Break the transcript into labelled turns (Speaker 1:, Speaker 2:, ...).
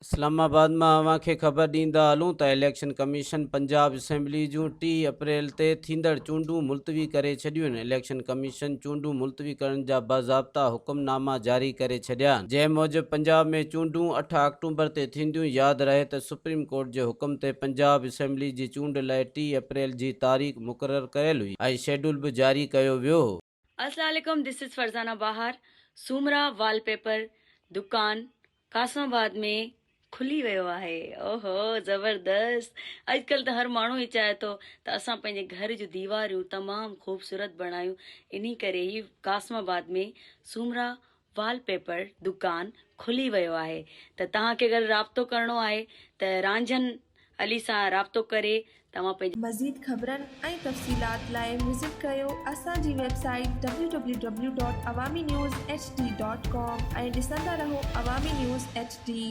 Speaker 1: اسلام آباد مان اوهان کي خبر ڏيندا هلون ته اليڪشن ڪميشن پنجاب اسيمبلي جون 30 اپريل تي ٿيندڙ چونڊون ملتوي ڪري ڇڏيون. اليڪشن ڪميشن چونڊون ملتوي ڪرڻ جا باضابطا حڪم ناما جاري ڪري ڇڏيا آهن، جنهن موجب پنجاب ۾ چونڊون اٺ آڪٽومبر تي ٿينديون. ياد رهي ته سپريم ڪورٽ جي حڪم تي پنجاب اسيمبلي جي چونڊ لاء 30 اپريل جي تاريخ مقرر ڪيل هئي ۽ شيڊول به جاري ڪيو ويو هو.
Speaker 2: السلام عليڪم this is Farzana Bahar Soomra wallpaper دڪان قاسم آباد ۾ کلي ويو آهي اوهو زبردست اڄڪلهه ته هر ماڻهو ئي چاهي ٿو ته اسان پنهنجي گهر جون ديواريون تمام خوبصورت بڻايون انهي ڪري هي قاسم آباد ۾ سومرا وال پيپر دڪان کلي ويو آهي ته توهان کي اگر رابطو ڪرڻو آهي ته رانجهن علي سان رابطو ڪري توهان پنهنجي.
Speaker 3: مزيد خبرن ۽ تفصيلات لاء وزٽ ڪريو اسان جي website W W W dot Awami news H D dot com ۽ ڏسندا رهو عوامي نيوز ايڇ ڊي.